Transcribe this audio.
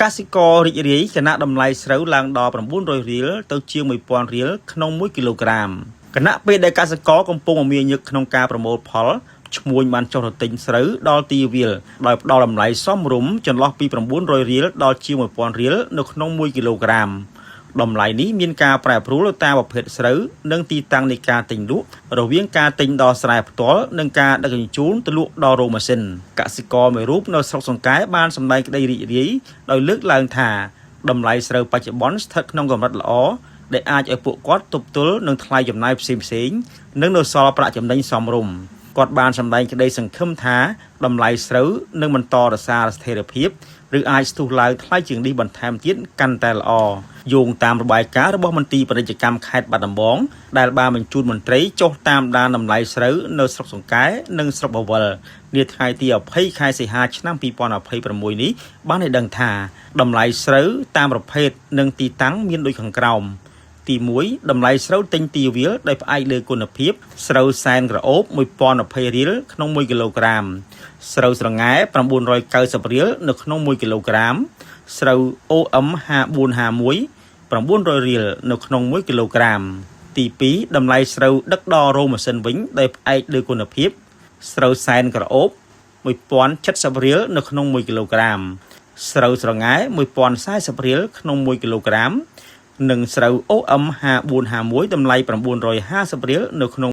កសិកររីករាយខណៈតម្លៃស្រូវឡើងដល់900រៀលទៅជាង1000រៀលក្នុង1គីឡូក្រាមខណៈពេលដែលកសិករកំពុងមមាញឹកក្នុងការប្រមូលផលឈ្មួញបានចុះទៅទិញស្រូវដល់ទីវាលដោយផ្ដល់តម្លៃសមរម្យចន្លោះពី900រៀលដល់ជាង1000រៀលនៅក្នុង1គីឡូក្រាមតម្លៃនេះមានការប្រែប្រួលទៅតាមប្រភេទស្រូវនិងទីតាំងនៃការទិញលក់រវាងការទិញដល់ស្រែផ្ទាល់និងការដឹកជញ្ជូនទៅលក់ដល់រោងម៉ាស៊ីនកសិករមួយរូបនៅស្រុកសង្កែបានសម្ដែងក្តីរីករាយដោយលើកឡើងថាតម្លៃស្រូវបច្ចុប្បន្នស្ថិតក្នុងកម្រិតល្អដែលអាចឲ្យពួកគាត់ទប់ទល់នឹងថ្លៃចំណាយផ្សេងៗនិងនៅសល់ប្រាក់ចំណេញសមរម្យគាត់បានសម្ដែងក្តីសង្ឃឹមថាតម្លៃស្រូវនឹងបន្តរក្សាស្ថិរភាពឬអាចស្ទុះឡើងថ្លៃជាងនេះបន្ថែមទៀតកាន់តែល្អយោងតាមរបាយការណ៍របស់មន្ទីរពាណិជ្ជកម្មខេត្តបាត់ដំបងដែលបានបញ្ជូនមន្ត្រីចុះតាមដានតម្លៃស្រូវនៅស្រុកសង្កែនិងស្រុកបវេលនាថ្ងៃទី20ខែសីហាឆ្នាំ2026នេះបានឲ្យដឹងថាតម្លៃស្រូវតាមប្រភេទនិងទីតាំងមានដូចខាងក្រោមទី1តម្លៃស្រូវទិញទីវាលដោយផ្អែកលើគុណភាពស្រូវសែនក្រអូប1020រៀលក្នុង1គីឡូក្រាមស្រូវស្រងែ990រៀលនៅក្នុង1គីឡូក្រាមស្រូវ OM 5451 900រៀលនៅក្នុង1គីឡូក្រាមទី2តម្លៃស្រូវដឹកដល់រោងម៉ាស៊ីនវិញដោយផ្អែកលើគុណភាពស្រូវសែនក្រអូប1070រៀលនៅក្នុង1គីឡូក្រាមស្រូវស្រងែ1040រៀលក្នុង1គីឡូក្រាមនិងស្រូវ OM 5451តម្លៃ950រៀលនៅក្នុង